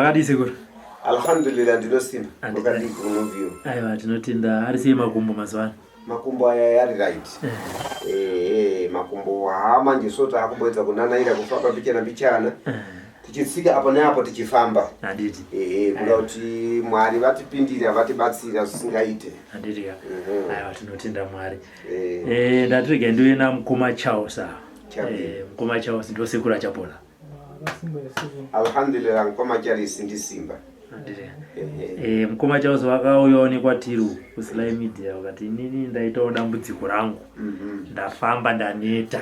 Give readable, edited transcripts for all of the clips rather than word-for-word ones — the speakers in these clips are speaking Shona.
Makadii sekuru? Alhamdulillah ndinosimba. Makadii kunovhiyo? Aiwa tinotenda. Ari sei makumbo mazuva ano? Makumbo aya ari right. Eh, eh makumbo haa manje so taakumboedza kunanaira kufamba mbichana mbichana. Tichitsika apo neapo tichifamba. Handiti. Eh, kuda kuti Mwari vatipindira vatibatsira zvisingaite. Handiti ka. Aiwa tinotenda Mwari. Eh, eh ndati regai ndiuye namukoma Charles ava. Eh, mukoma Charles ndosekuru Achapola. Alhamdulillah mukoma Charles ndisimba. Eh, mukoma Charles vakauyawo nekwatiri kuSly Media vakati inini ndaitawo dambudziko rangu ndafamba ndaneta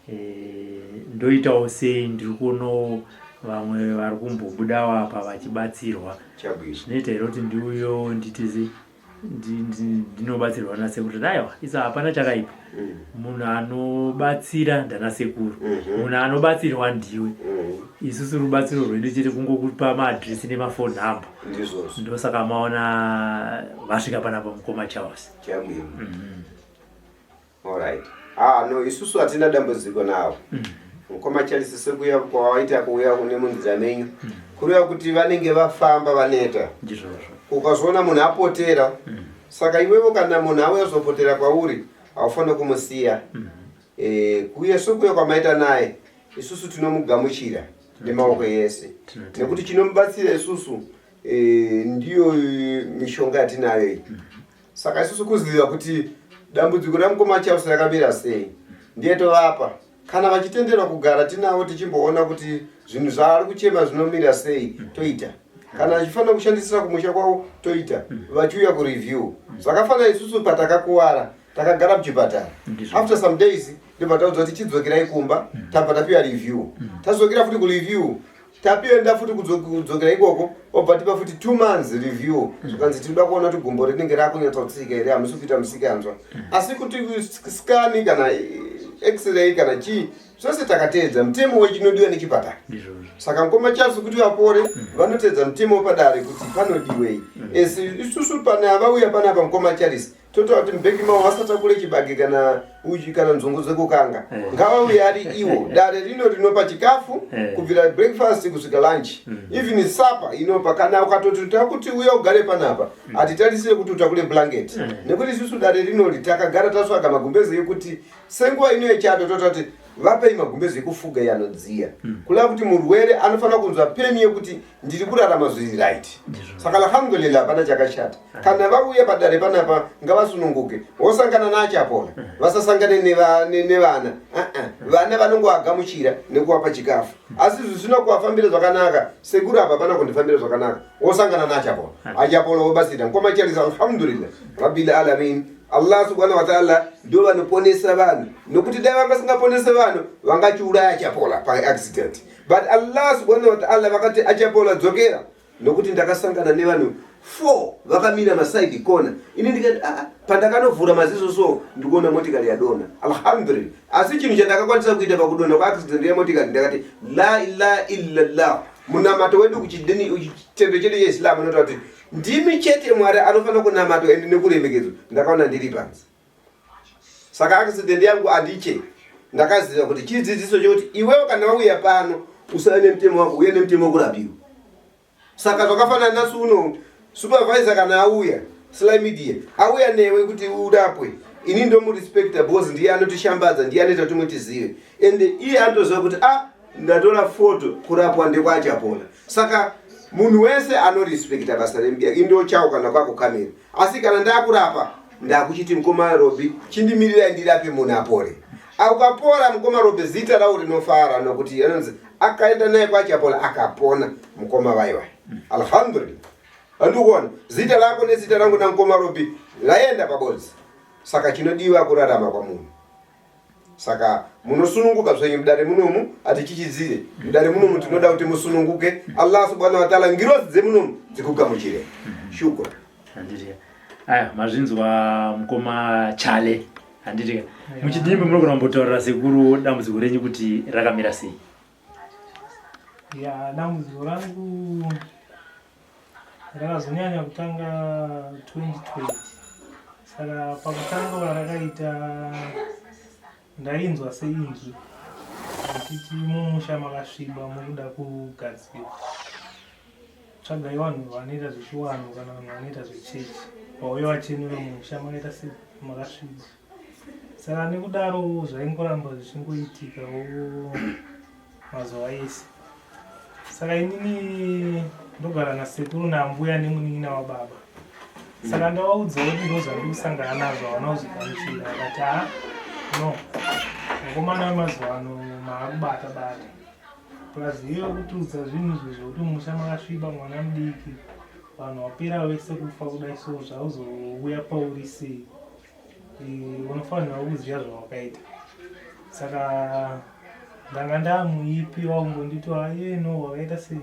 Eh, ndoitawo sei ndiri kuonawo vamwe vari kumbobudawo apa vachibatsirwa zvinoita here kuti ndiuyewo nditizi ndinobatsirwa nasekuru tati aiwa isa hapana chakaipa munhu anobatsira ndanasekuru munhu anobatsirwa ndiwe isusu rubatsiro rwedu chete kungokupa maadresi nemafone number ndosaka maona vasvika panapa mukoma Charles. Alright. Ah no isusu hatina dambudziko navo. Mukoma Charles sekuya kwawaita kuuya kune munzira menyu. Kureva kuti vanenge vafamba vaneta. Ndizvozvo. Ukazoona munhu apotera. Saka iwewo kana munhu auya kuzopotera kwauri haufaniri kumusiya. Eh, kuuya sekuya kwamaita naye isusu tinomugamuchira nemaoko ese. Nekuti chinomubatsira isusu eh, ndiyo eh, mishonga yatinayo iyi. Saka isusu kuziva kuti dambudziko ramukoma Charles rakamira sei ndiye tovapa kana vachitenderwa kugara tinavo tichimboona kuti zvinhu zvaari kuchema zvinomira sei toita kana achifanira kushandisira kumusha kwavo toita vachiuya kureview zvakafanana isusu patakakuvara takagara muchipatara after some days ndobva taudzwa kuti chidzokerai kumba tabva tapiwa review tadzokera futi kureview Tapienda futi kudzokera ikoko obva tipa futi 2 months review zvikanzi tinoda kuona kuti gumbo rinenge rakunyatsotsika here hamusi kuita musikanzwa asi kuti scan kana x-ray kana chii zvose takateedza mutemo wechinodiwa nechipatara saka mukoma Charles kuti vapore vanoteedza mutemo wepadare kuti panodiwei asi isusu pane avauya panapa mukoma Charles totaura kuti mubhegi mavo vasatakure chibage kana uchi kana nzungu dzekukanga eh. ngavauye ari iwo dare rino rinopa chikafu eh. kubvira breakfast kusvika lunch even supper inopa kana ukatoti takuti uya ugare panapa hatitarisire kuti utakure blanket nekuti isusu dare rinori takagara tasvaga magumbeze ekuti senguva ino yechando totaura kuti vapei magumbeze ekufuga yanodziya kureva kuti murwere anofanira kunzwa peni yekuti ndiri kurarama zviri right saka alhamdulillah hapana chakashata kana vauya padare panapa ngavasununguke vosangana naAchapola vasasangane nevana vana vanongovagamuchira nekuvapa chikafu asi zvisina kuvafambira zvakanaka sekuru apa pana kundifambira zvakanaka wosangana naAchapola Achapola wobatsira mukoma Charles alhamdulillah rabbil alamin Allah subhanahu wa ta'ala ndo vanoponesa vanhu nokuti dai vanga vasingaponese vanhu vangachiuraya Achapola paaccident but Allah subhanahu wa ta'ala vakati Achapola dzokera nokuti ndakasangana nevanhu 4 vakamira maside corner ini ndikati aa pandakanovhura maziso so ndikuona motikari yadonha alhamdulillah asi chinhu chandakakwanisa kuita pakudonha kwaaccident yemotikari ndakati la ilaha illallah munamato wedu kuchitendo chedu cheislam unotaura kuti ndimi chete Mwari anofanira kunamatwa ende nekuremekedzwa ndakaona ndiri panze saka accident yangu handiche ndakaziva kuti chidzidziso chekuti iwewo kana wauya pano usave nemutemo wako uye nemutemo wekurapiwa saka zvakafanana nasi uno supervisor kana auya Sly Media auya newe kuti urapwe ini ndomurespecta because ndiye anotishambadza ndiye anoita kuti mutizive and iye anotoziva kuti a ah, ndatora foto kurapwa ndekwaAchapola saka munhu wese anorespecta basa remedia indochawo kana kwakukamera asi kana ndakurapa ndakuchiti mukoma Robi chindimirirai ndirape munhu apore ukapora mukoma Robi zita rawo rinofara nokuti anonzi akaenda naye kwaAchapola akapona mukoma vaiwai alhamdulillah andikuona zita rako nezita rangu namukoma Robi raenda pabodzi saka chinodiwa kurarama kwamunhu saka munosununguka zvenyu mudare munomu hatichichidzire mudare munomu tinoda kuti musununguke Allah subhanahu wa ta'ala ngirozi dzemunomu dzikugamuchire shukran handiti aya mazvinzwa mukoma Chale handiti muchidimbi munogona kumbotaurira sekuru dambudziko renyu kuti rakamira sei ya dambudziko rangu rakazonyanya kutanga 2020 saka pakutanga rakaita ndainzwa seinzwi richiti mumusha makasviba mukuda kugadzirwa. Tsvagai vanhu vanoita zvechiwanhu kana vanhu vanoita zvechechi vauye vachenure musha makaita se makasviba. Saka nekudaro zvaingoramba zvichingoitikawo mazuva ese. Saka inini ndogara nasekuru naambuya nemunin'ina wababa. Saka ndavaudza kuti ndozvandiri kusangana nazvo havana kuzvigamuchira vakati ha no vakomana vemazuva ano maakubata bata plus iyo kutiudza zvinhu izvo zvekuti musha makasviba mwana mudiki vanhu vapera vese kufa kudai so zvauzouya pauri sei eh, unofanira kuziva zvawakaita saka ndanga ndamuipi wakumbonditi aye no wakaita sei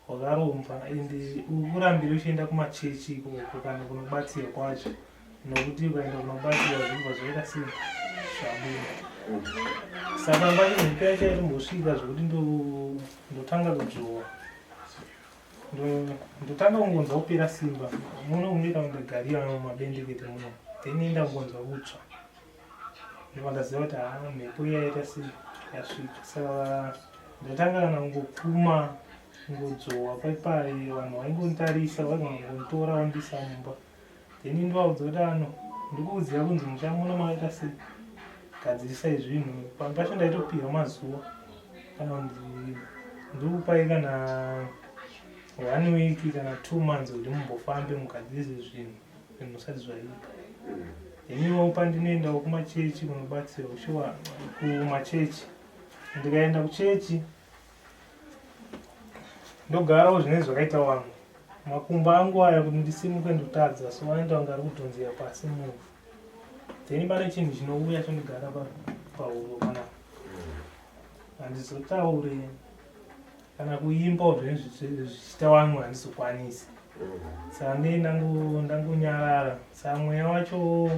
wakaromba and ukurambira uchienda kumachechi ikoko kana kunobatsirwa kwacho nokuti ukaenda kunobatsirwa zvinobva zvaita sei zvabuda saka pacho mhiko yacho yaitombosvika zvekuti ndotanga kudzvowa ndotanga kungonzwa kupera simba muno kunge kana ndagarira mumabendekete muno then enda kungonzwa kutsva ndobva ndaziva kuti haa mhepo iya yaita sei yasvika saka ndatanga kana kungopfuma kungodzowa paipai vanhu vaingonditarisa vaigona kungonditora vandiisa mumba then ndovaudza kuti ano ndikuudzira kunzi musha muno makaita sei gadzirisai zvinhu pamwe pacho ndaitopihwa mazuva kana kunzi ndikupai kana one week kana 2 months kuti mumbofambe mugadzirise zvinhu zvinhu musati zvaipa. Iniwo pandinoendawo kumachechi kunobatsirwa shuwa kumachechi ndikaenda kuchechi ndogarawo zvinenge zvakaita wangu makumbo angu aya kuti ndisimuke ndotadza so anoita kunge ari kudhonzera pasi muvhu then pane chinhu chinouya chondigara pahuro panapa handizotaure kana kuimbawo zvinenge zvichiita vamwe handizokwanisi saka ndee ndangonyarara saka mweya wacho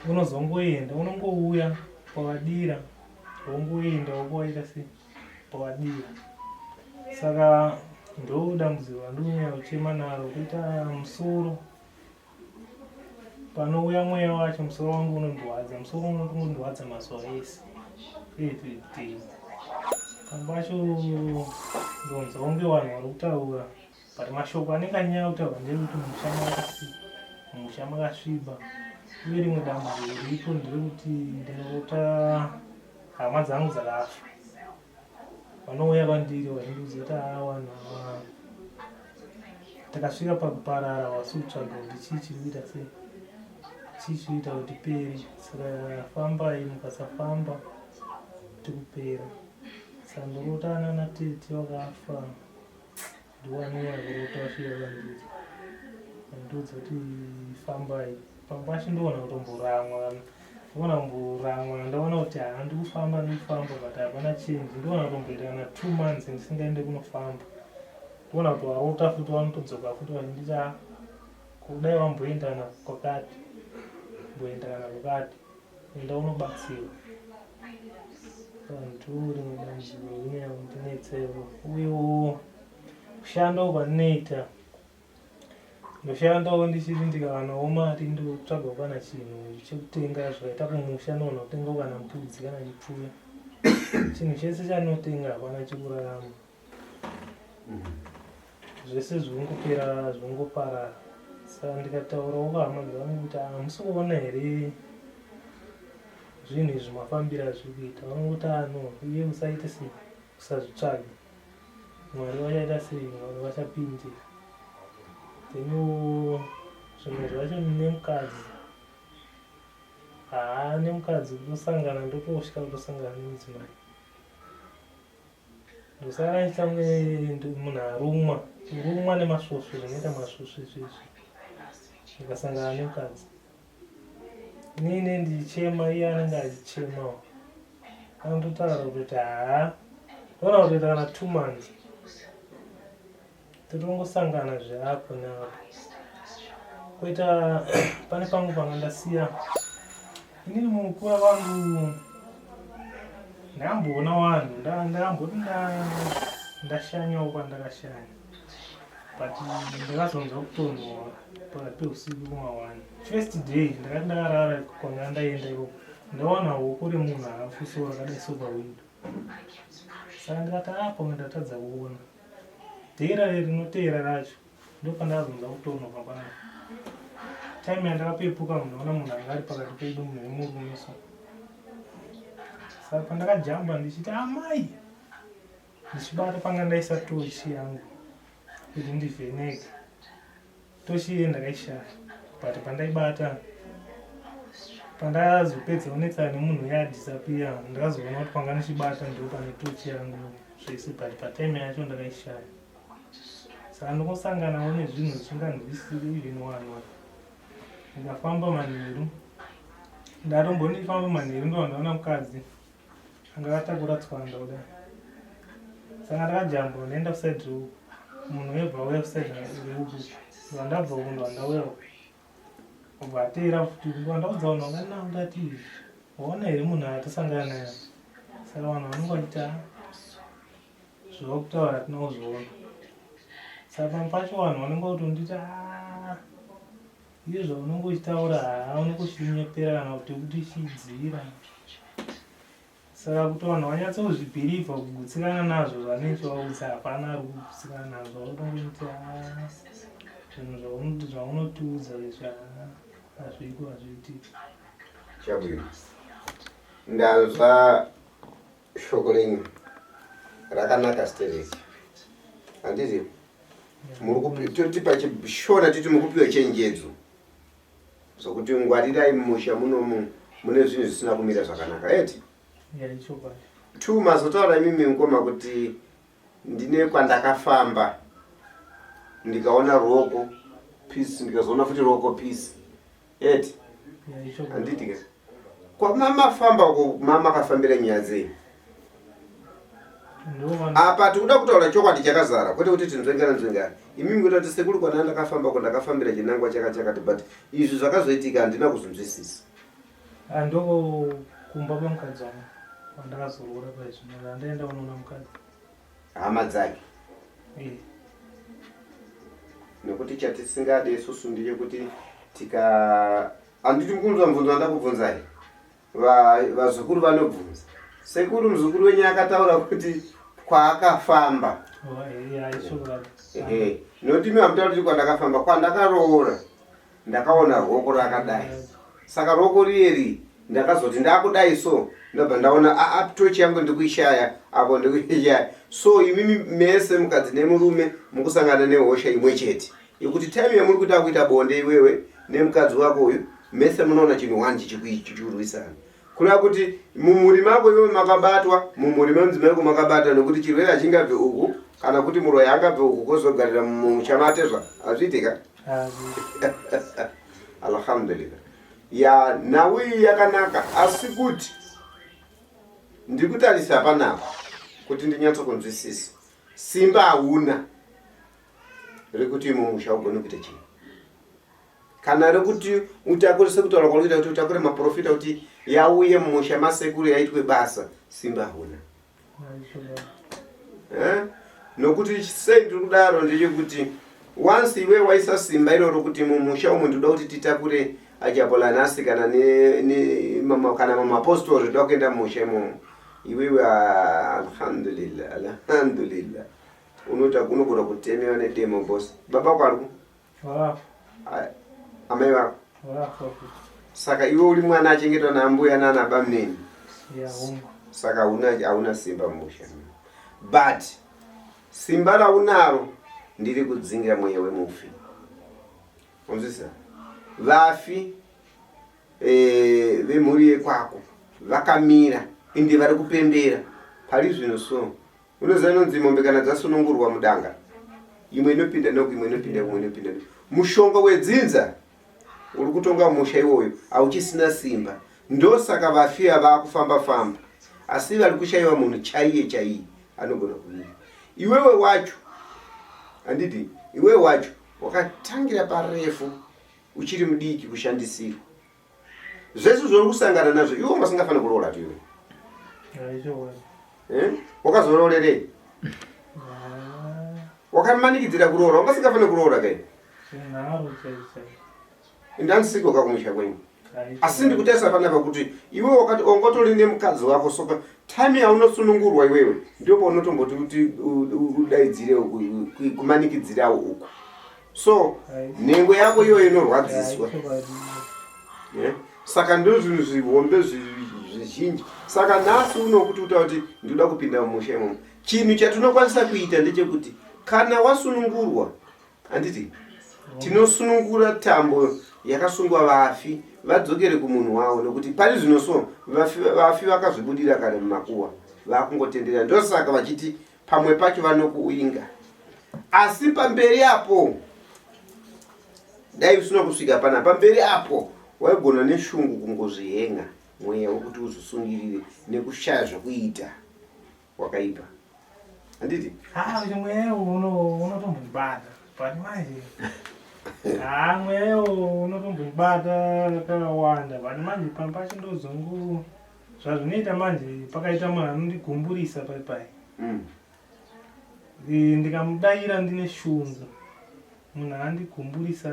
unozongoenda unongouya pawadira wongoenda wokuwaita sei pawadira saka ndo dambudziko randikunyanya kuchema naro kuita musoro Panouya mweya wacho musoro wangu unondwadza, musoro unondwadza mazuva ese every day. Pamwe pacho ndonzwa kunge vanhu vari kutaura but mashoko anenge anyanya kutaurwa nderekuti musha makasi musha makasviba uye rimwe dambudziko riripo nderekuti ndinorota hama dzangu dzakafa vanouya kwandiri vachindiudza kuti haa vanhu ava takasvika pakuparara wasi kutsvaga kuti chii chiri kuita sei chii chiri kuita kuti pere saka fambai mukasafamba tikupera saka ndorota anana tete vakafa ndiwanouya kurota vasvika kwandiri vandiudza kuti fambai pamwe pacho ndoona kutomboramwa Ndogona kumboramwa ndaona kuti haa ndikufamba ndikufamba but hapana change ndogona kutomboita kana 2 months ndisingaende kunofamba ndogona kuti warota futi vanotodzoka futi vachinditi ah kudai wamboenda kana kwakati mboenda kana kwakati enda unobatsirwa ndo rimwe dambudziko rinyanya kundinetsewo uyewo kushanda kwandinoita Ndoshandawo ndichiti ndikawanawo mari ndotsvagawo kana chinhu chekutenga zvakaita kumusha ndoona kutengawo kana mbudzi kana chipfuyo. Chinhu chese chandinotenga hapana chekurarama. Zvese zvongopera zvongoparara. Saka ndikataurawo kuhama dzangu kuti hamusi kuona here zvinhu izvi mafambiro azviri kuita vanongoti ah no iye usaite sei usazvitsvage. Mwari vachaita sei? Mwari vachapindira. Then zvimwe zvacho nemukadzi haa nemukadzi kutosangana ndotosvika kutosangana nemudzimai ndosara ndichita kunge munhu arumwa kurumwa nemasvosve zvinoita masvosve izvezvi ndikasangana nemukadzi inini ndichichema iye anenge achichemawo anototaura kutoti haa ndoona kutoita kana 2 months totongosangana zveapo neapo koita pane pangu panga ndasiya inini mukura kwangu ndakamboona vanhu ndakamboti ndashanyawo kwandakashanya but ndakazonzwa kutonhora pakati peusiku kuma1 first day ndakati ndakarara kwanga ndaenda ikoko ndaona hoko remunhu akafuso rakadai so pawindo saka ndikati apa ndatadza kuona. Day rinoteera racho ndopandakazonzwa kutonhorwa panapa. Time yandakapepuka munhu ona munhu anga ari pakati pedu munhu wemurume so. Saka pandakajamba ndichiti amai ndichibata panga ndaisa tochi yangu kuti ndivheneke. Tochi iye ndakaishaya but pandaibata pandazopedza kunetsana nemunhu uye adisappear ndakazoona kuti panga ndichibata ndipo pane tochi yangu zvese but patime yacho ndakaishaya saka ndongosanganawo nezvinhu zvisinganzwisisiki even wanhu ndikafamba manheru ndatombondifamba manheru ndova ndaona mukadzi anga akatakura tswanda kudai saka ndakajambwa ndaenda kusaidi reuku munhu webva auya kusaidi reuku ndandabva uku ndandauya uku obva ateera futi ndandaudza vanhu vanga navo ndati waona here munhu atasangana naye saka vanhu vanenge vachiti ah, zvavakutaura hatina kuzviona saka pamwe pacho vanhu vanenge kutonditi ah, Iye zvaunenge uchitaura haa unenge uchinyepera kana kuti kutichidzira. Saka kuti vanhu vanyatsozvibhilivha kugutsikana nazvo zvanenge vaudza hapana ari kugutsikana nazvo vakutongoiti haa zvinhu zvaunotiudza izvi haa hazviko hazviitiki. Chabwino. Ndanzwa shoko renyu rakanaka stereki. Handiti? Toti pachishona titi mukupiwa chenjedzo zvokuti ngwarirai mumusha munomu mune zvinhu zvisina kumira zvakanaka eti two mazotaura imimi mukoma kuti ndine kwandakafamba ndikaona ruoko peace ndikazoona futi ruoko peace eti handiti ke kwamamafamba uko mamakafambira nyaya dzei apa tikuda kutaura chokwadi chakazara kwete kuti tinzvengana nzvengana imimi kuita kuti sekuru kwana ndakafamba ko ndakafambira chinangwa chakati chakati but izvi zvakazoitika handina kuzvinzwisisa ah, ndoko kumba kwemukadzi wangu kwandakazoroora paizvino ndandaenda kunoona mukadzi hama dzake eh. Nekuti chatisingade isusu ndechekuti tika handiti mukunzwa mubvunzo wandakubvunzai vazukuru vanobvunza sekuru muzukuru wenyu akataura kuti kwaakafamba oh, eh, nokuti imi hamutauri kuti kwandakafamba kwandakaroora Ndakaona ruoko rakadai saka ruoko riyeri ndakazoti ndakudai so ndobva ndaona aa tochi yangu ndikuishaya apo ndikuishaya so imimi mese mukadzi nemurume mukusangana nehosha imwe chete yekuti time yamuri kuita kuita bonde iwewe nemukadzi wako uyu mese munoona chinhu one chichikurwisana kureva kuti mumhuri mako iwewe makabatwa mumhuri memudzimai wako makabata nekuti chirwere hachingabve uku kana kuti muroyi angabve uku kozogarira muchamatezva hazviitika Alhamdulillah. Ya nhau iyi yakanaka asi kuti ndiri kutarisa panapa kuti ndinyatsokunzwisisa. Simba hauna rekuti mumusha ugone kuita chinhu kana rekuti utakure sekutaura kwauri kuita kuti utakure maprofita kuti yauye mumusha masekuru yaitwe basa simba hauna Eh? Nokuti sei ndiri kudaro ndechekuti once iwe waisa simba iroro kuti mumusha umu ndinoda kuti titakure achapola nhasi kana ne, ne, mama, kana mamapostori toda kuenda mumusha imomo iwewe ah, alhamdulillah alhamdulillah unota unogona kutemewa nedemo boss baba kwariku Amai vako saka iwe uri mwana achengetwa naambuya nana bamnini saka hauna simba mumusha but simba raunaro ndiri kudzingira mweya wemufi unzwisa vafi e, vemhuri yekwako vakamira ende vari kupembera pari zvino so Unoziva inonzi mombe kana dzasunungurwa mudanga imwe inopinda noku imwe inopinda imwe inopinda noku. Mushonga wedzinza uri kutonga musha iwoyo hauchisina simba ndosaka vafi ava kufamba famba asi vari kushaiwa munhu chaiye chaiye anogona kumira iwewe wacho handiti iwewe wacho wakatangira parefu uchiri mudiki kushandisirwa zvese zvauri kusangana nazvo iwe wanga usingafaniri kuroora tu iwe eh? wakazoroorerei wakamanikidzira kuroora wanga usingafaniri kuroora kai ndandisiko kakumusha kwenyu. Asi ndikutarisa panapa kuti iwe wakati ongotori nemukadzi wako soka time yaunosunungurwa iwewe ndipo paunotomboti kuti udaidzire kumanikidzirawo uku. So nhengo yako iyoyo inorwadziswa. Saka ndozvinhu zvihombe zvizhinji. Saka nhasi unokuti utaura kuti ndinoda kupinda mumusha imomo. Chinhu chatinokwanisa kuita ndechekuti kana wasunungurwa handiti tinosunungura tambo yakasungwa vafi vadzokere kumunhu wavo nekuti pari zvino so vafi, vafi vakazvibudira kare mumakuwa vakungotendera ndosaka vachiti pamwe pacho vanokuinga asi pamberi apo dai usina kusvika pana pamberi apo waigona neshungu kungozvihenga mweya wekuti uzvisungirire nekushaya zvekuita wakaipa handiti haa kuti mweya iwo unotombondibata but manje haa mweya iwo unotombondibata kakawanda but manje pamwe pacho ndozongo zvazvinoita manje pakaita munhu anondigumburisa pai pai mm. Ndikamudaira ndine shungu munhu andigumburisa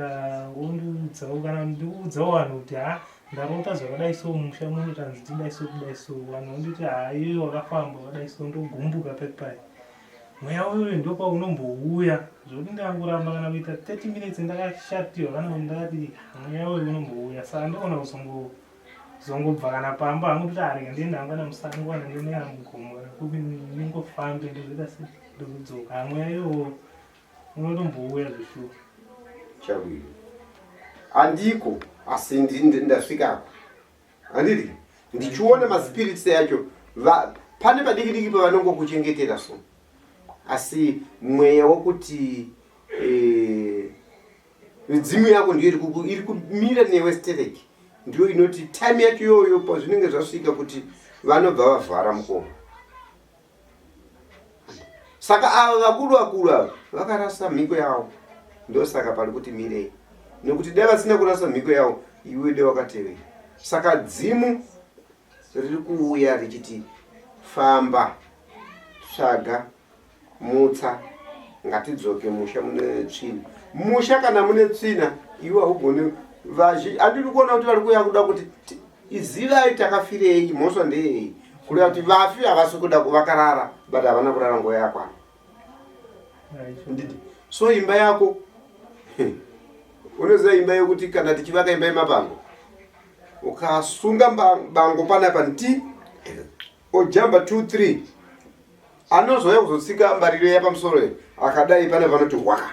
ondiudzawo kana ndiudzawo vanhu kuti ha ndarota zvakadai so musha muno tanzi tidai so kudai so vanhu vonditi ha iwe wakafamba wakadai so ndogumbuka pai pai mweya uyoyo ndopaunombouya zvokuti ndikangoramba kana kuita 30 minutes ndakashatirwa kana kuti ndakati mweya uyoyo unombouya saka ndoona kuzongo zongobva kana pamba hangu ndoti arega ndiende hangu kana musango kana ndiende kana mugomo kana kupi ndingofambe ndozoita se ndozodzoka hamweya iwowo unotombouya zveshuwa chabwino handiko asi ndasvikako handiti ndichiona maspirits yacho pane padiki diki pavanongokuchengetera so asi mweya wokuti eh, Midzimu yako ndiyo iri kumira newe stereki ndiyo inoti time yacho iyoyo pazvinenge zvasvika kuti vanobva vavhara mukoma. Saka ava vakuru vakuru ava vakarasa mhiko yavo, ndosaka pari kuti mirei, nekuti dai vasina kurasa mhiko yavo iwe dai wakatevera. Saka dzimu riri kuuya richiti famba, tsvaga Mutsa ngatidzoke musha mune tsvina. Musha kana mune tsvina iwe haugoni vazhi andiri kuona kuti vari kuuya kuda kuti izivai takafirei mhosva ndeyei kureva kuti vafi havasi kuda vakarara but havana kurara nguva yakwana nditi so imba yako unoziva imba yekuti kana tichivaka imba yemapango ukasunga bango panapa nti Ojamba 2 3 anozouya kuzotsika mbariro yapamusoro iyi akadai pane vanoti hwaka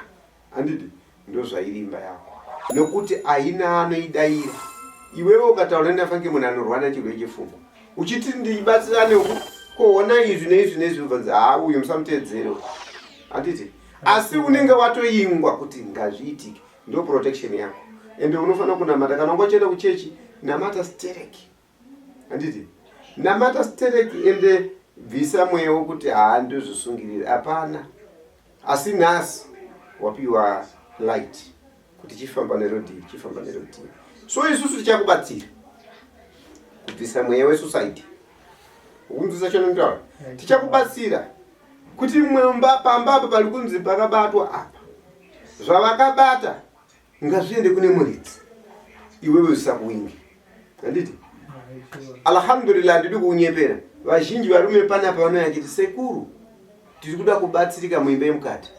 handidi ndozvairi imba yako nokuti haina anoidaira iwewe ukataura nefange munhu anorwara nechirwere chepfungwa uchiti ndibatsirane uku koona izvi neizvi neizvi ubvanzi haa uyu musamuteedzere handiti asi unenge watoingwa kuti ngazviitike ndo protection yako ende unofanira kunamata kana ungochienda kuchechi namata stereki handiti namata stereki ende bvisa mweya wekuti haa ndozvisungirira hapana asi nhasi wapiwa light kuti chifamba nerodii chifamba nerodii so isusu tichakubatsira kubvisa mweya wesuicide ukunzwisa chonontaura tichakubatsira kuti mwemba pamba apa pari kunzi pakabatwa apa zvavakabata Ngazviende kune muridzi iwewe usakuwinge handiti? Alhamdulillah, handidi kuunyepera. Vazhinji varume panapa vanouya vachiti sekuru, tiri kuda kubatsirika muimba yemukati.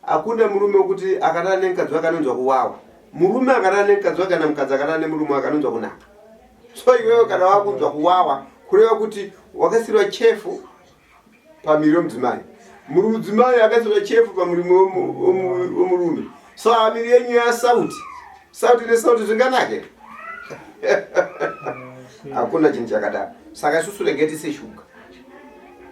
Hakuna murume wekuti akarara nemukadzi wake anonzwa kuwawa. Murume akarara nemukadzi wake kana mukadzi akarara nemurume wake anonzwa kunaka. So iwewe kana wakunzwa kuwawa kureva kuti wakasirwa chefu pamiri wemudzimai mudzimai akaisirwa chefu pamurimi wemurume so amiri yenyu yasauti sauti nesauti zvinganake hakuna chinhu chakadaro saka isusu regai tise shuga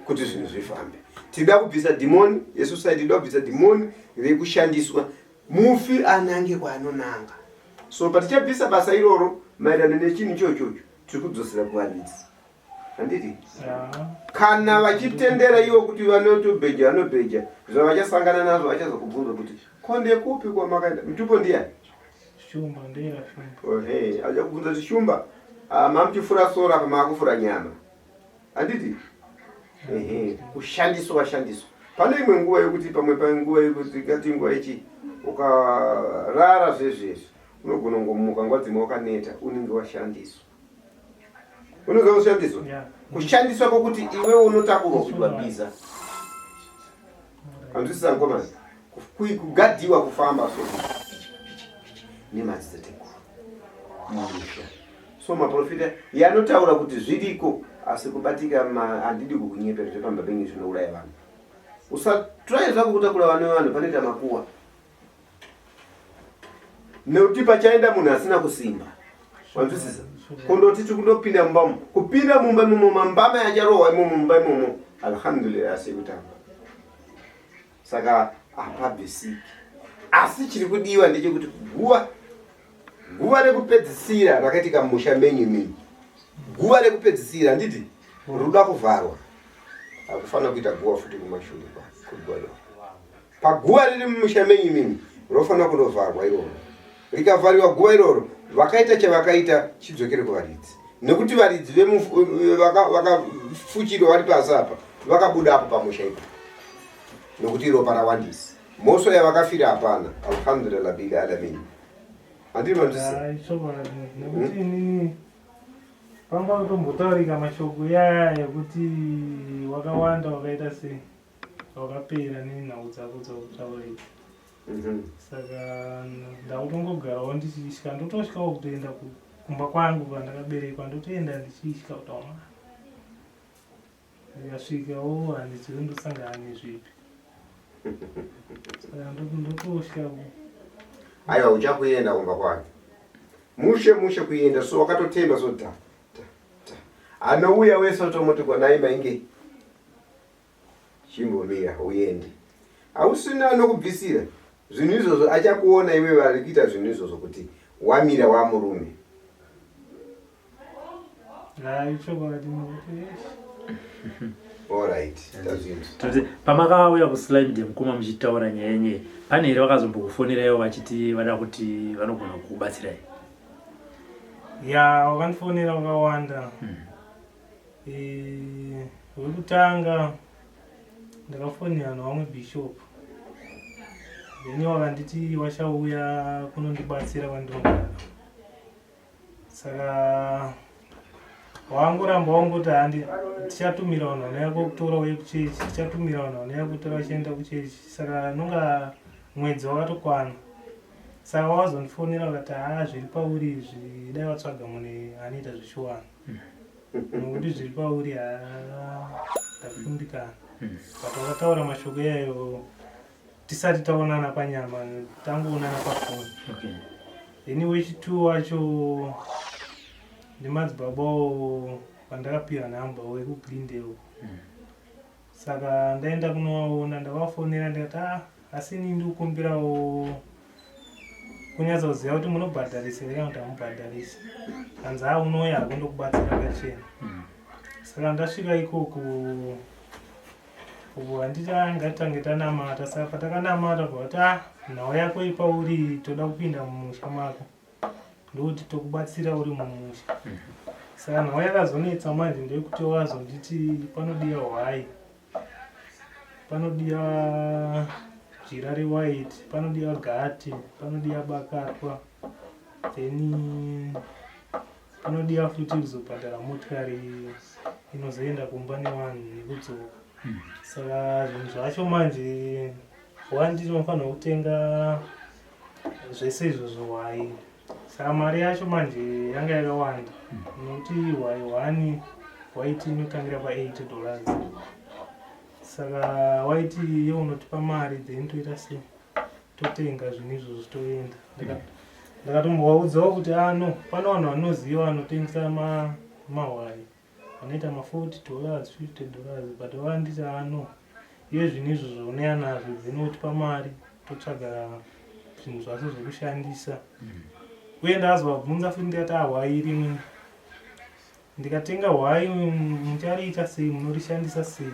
kuti zvinhu zvifambe tida kubvisa dhimoni yesusaidi tida kubvisa dhimoni rekushandiswa mufi anange kwaanonanga so patichabvisa basa iroro maererano nechinhu ichochocho tiri kudzosera kuvaridzi handiti kana vachitendera ivo kuti vanotobheja vanobheja zvavachasangana nazvo vachazokubvunza kuti ko ndekupi kwamakaenda mutupo ndiyani shumba ndera shumba ehe achakubvunza kuti shumba ah, mamuchifura sora apa maakufura nyama handiti ehe kushandiswa washandiswa pane imwe nguva yekuti pamwe panguva yekuti ngati nguva ichi ukarara zvezvezvi Unogona kungomuka nguva dzimwe wakaneta, unenge washandiswa. Unoziva kushandiswa? Kushandiswa kwokuti iwewe unotakurwa kuitwa bhiza. Anzwisisa mkomana? Kugadhiwa kufamba so nemadzitateguru mumusha. So maprofita yanotaura kuti zviriko asi kubatika handidi kukunyepera zvepamba penyu zvinouraya vanhu. Usatry zvako kutakura vana vevanhu panoita makuwa. Nekuti pachaenda munhu asina kusimba. Wanzwisisa? Kundoti tikundopinda mumba umu. Kupinda mumba imomo mambama yacharohwa imomo mumba imomo. Alhamdulillah asi kutamba. Saka hapabvisiki. Asi chiri kudiwa ndechekuti guva guva rekupedzisira rakaitika mumusha menyu imimi. Guva rekupedzisira handiti ruda kuvharwa. Hakufanira kuita guva futi kumashure kwa kuguva. Paguva riri mumusha menyu imimi rofanira kundovharwa iroro. Rikavhariwa guva iroro vakaita chavakaita chidzokere kuvaridzi. Nekuti varidzi vakafuchirwa vari pasi apa vakabuda apo pamusha ipo. Nekuti ropa rawandisa. Mhosva yavakafira hapana. Alhamdulillah bil alamin. Handiri manzwisisa. Ichokwadi nekuti inini panga kutombotaurika mashoko iyaya ekuti wakawanda wakaita sei. Wakapera nenhau dzako dzakutaura idzi. Saka ndakutongogarawo ndichitya ndototyawo kutoenda kumba kwangu kwandakaberekwa ndotoenda ndichitya kuti oma ndikasvikawo handizivi ndosangana nezvipi. Saka ndototya. Aiwa uchakuenda kumba kwake. Mushe mushe kuenda so wakatotemba so ta ta ta. Anouya wese otomuti kwanai mainge. Chimbomira uende. Hausina anokubvisira zvinhu izvozvo achakuona iwe vari kuita zvinhu izvozvo kuti wamira wamurume. Hayi chokwadi nokuti eish. Alright, tazvinzwa. Toti pamakauya kuSly Media mukoma muchitaura nyaya yenyu iyi, pane here vakazombokufoneraiwo vachiti vada kuti vanogona kukubatsirai? Ya, wakandifonera wakawanda. Eh, wekutanga ndakafonera nevamwe bishop then wakanditi wachauya kunondibatsira kwandinogara saka wangoramba wangoti handi tichatumira vanhu vanouya kokutora uye kuchechi tichatumira vanhu vanouya kutora vachienda kuchechi saka nonga mwedzi wakatokwana saka wazondifonera vakati haa zviri pauri izvi dai watsvaga munhu anoita zvechiwano nokuti zviri pauri haa ndakundikana but wakataura mashoko iyayo tisati taonana panyama tangoonana pafoni Okay. then wechitu wacho ndimadzibaba vandakapiwa nhamba wekuGreendale Saka ndaenda kunovaona ndavafonera ndikati ah asi ini ndikukumbirawo kunyatsoziva kuti munobhadharisa here kana kuti hamubhadharisi. Hanzi haa unouya hako ndokubatsira pachena. Saka ndasvika ikoko uko handiti ah ngatitange tanamata. Saka patakanamata bva ah nhau yako ipauri toda kupinda mumusha mako. Ndokuti tokubatsira uri mumusha. Saka nhau yakazonetsa manje ndeyekuti wazonditi panodiwa hwai, panodiwa jira rewhite, panodiwa gati, panodiwa bakatwa, then panodiwa futi kuzobhadhara motikari inozoenda kumba nevanhu nekudzoka. Saka zvinhu zvacho manje wanditi unofanirwa kutenga zvese izvozvo hwai saka mari yacho manje yanga yakawanda nokuti hwai hwani waiti inotangira pa 80 dollars saka waiti iye unotipa mari then toita sei totenga zvinhu izvozvo toenda ndakatombovaudzawo kuti ano ah, pano vanhu vanoziva vanotengesa mahwai vanoita ma 40 dollars 50 dollars but vanditi ano iye zvinhu izvozvo unouya nazvo dzinotipa mari totsvaga zvinhu zvacho zvekushandisa uye ndazovabvunza futi ndikati ahwai rimwe ndikatenga hwai muchariita sei munorishandisa sei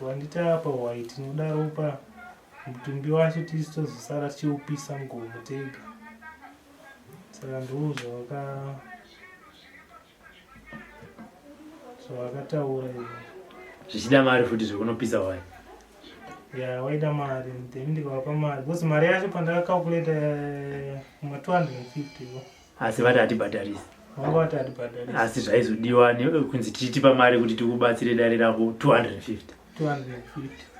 vanditi apa hwai tinoda ropa mutumbi wacho tisu tozosara tichiupisa mugomo tega saka ndozvavaka zvavakataura izvo zvichida mari futi zvekunopisa wai. Ya, waida mari, then ndikavapa mari because mari yacho pandakacalculata kuma 250 yo. Asi vati hatibhadharisi. Vanga vati hatibhadharisi. Asi zvaizodiwa kunzi tichitipa mari kuti tikubatsire dare rako 250. 250.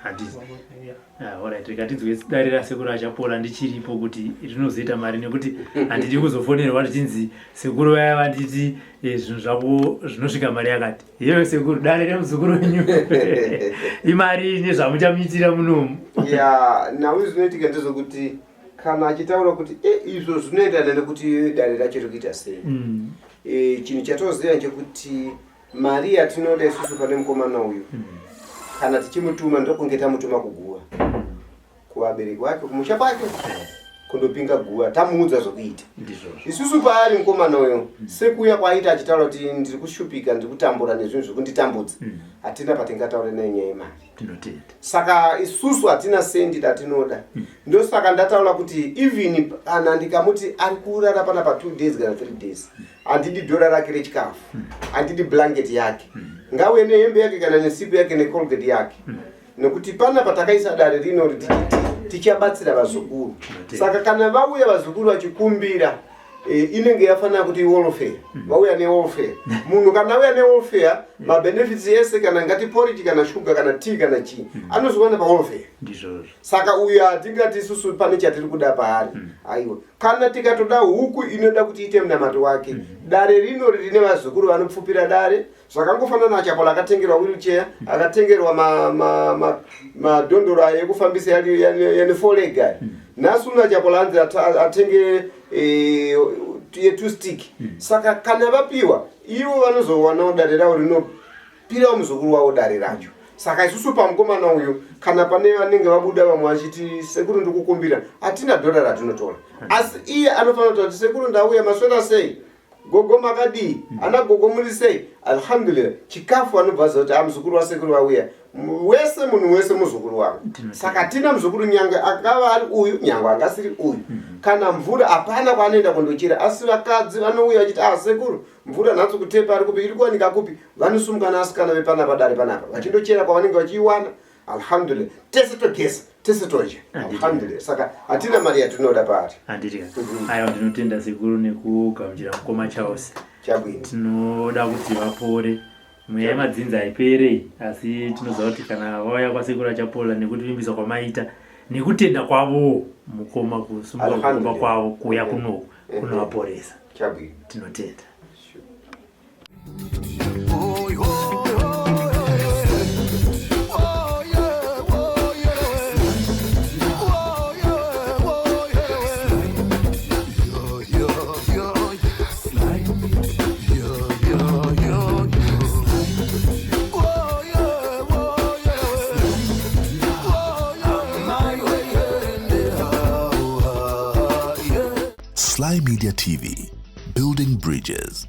Handiti? Yeah. Ah, alright, rega tinzwe dare rasekuru Achapola ndichiripo kuti rinozoita mari nekuti handidi kuzofonerwa richinzi sekuru vaya vanditi zvinhu zvavo zvinosvika mari yakati. Yewe sekuru, dare remuzukuru wenyu imari nezvamuchamuitira munomu. Ya, nhau zvinoitika ndezvekuti kana achitaura kuti izvo zvinoenderana nekuti dare racho riri kuita sei. Chinhu chatoziva ndechekuti mari yatinoda isusu pane mukomana uyu, kana tichimutuma ndokunge tamutuma kuguva kuvabereki vake kumusha kwake kundopinga guva, tamuudza zvokuita. Ndizvozvo. Isusu paari mukomana uyu, sekuuya kwaaita achitaura kuti ndiri kushupika, ndiri kutambura nezvinhu zviri kunditambudza, hatina patingataure naye nyaya yemari. Tinotenda. Saka isusu hatina sendi ratinoda. Ndosaka ndataura kuti even kana ndikamuti ari kurara pana pa 2 days kana 3 days, handidi dhora rake rechikafu, handidi blanket yake, ngauye nehembe yake kana nesipu yake necolgate yake, nekuti panapa takaisa dare rino tichiti tichabatsira vazukuru. Saka kana vauya vazukuru vachikumbira, inenge yafanira kuti welfare, vauya newelfare. Munhu kana auya newelfare, mabenefits ese, kana ngati porridge kana shuga kana tea kana chii, anozowana pawelfare. Ndizvozvo. Saka uyu hatingati isusu pane chatiri kuda paari, aiwa. Kana tikatoda huku inoda kuti ite munamato wake, dare rino rine vazukuru vanopfupira dare. Zvakangofanana Achapola akatengerwa wheelchair, akatengerwa madhondoro ayo ekufambisa yane four leg aya. Nhasi uno Achapola anzi atenge ye2 stick. Saka kana vapiwa ivo vanozowanawo dare ravo rinopirawo muzukuru wavo dare racho. Saka isusu pamukomana uyu, kana pane vanenge vabuda vamwe vachiti sekuru ndikukumbira, hatina dhora ratinotora, asi iye anofanira kutaura kuti sekuru ndauya, maswera sei, gogo makadii, ana gogo muri sei, alhamdulillah. Chikafu anobva aziva kuti muzukuru wasekuru vauya. Wese munhu wese muzukuru wangu. Saka tina muzukuru nyange akava ari uyu, nyange angasiri uyu. Kana mvura hapana kwaanoenda kundochera, asi vakadzi vanouya vachiti sekuru mvura nhasi kutepa ari kupi, iri kuwanika kupi, vanosumuka naasikana vepanapa dare panapa vachindochera kwavanenge vachiiwana. Alhamdulillah, tese togeza, tese todya, alhamdulillah. Saka hatina mari yatinoda paari. Handiti? Aiwa, ndinotenda sekuru nekugamuchira mukoma Charles. Chabwino. Tinoda kuti vapore. Mweya yemadzinza haipere, asi tinoziva kuti kana vauya kwasekuru Achapola nekutivimbisa kwamaita nekutenda kwavo mukoma kusumuka kumba kwavo kuuya kunoku kunovaporesa. Chabwino. Tinotenda. Sly Media TV, building bridges.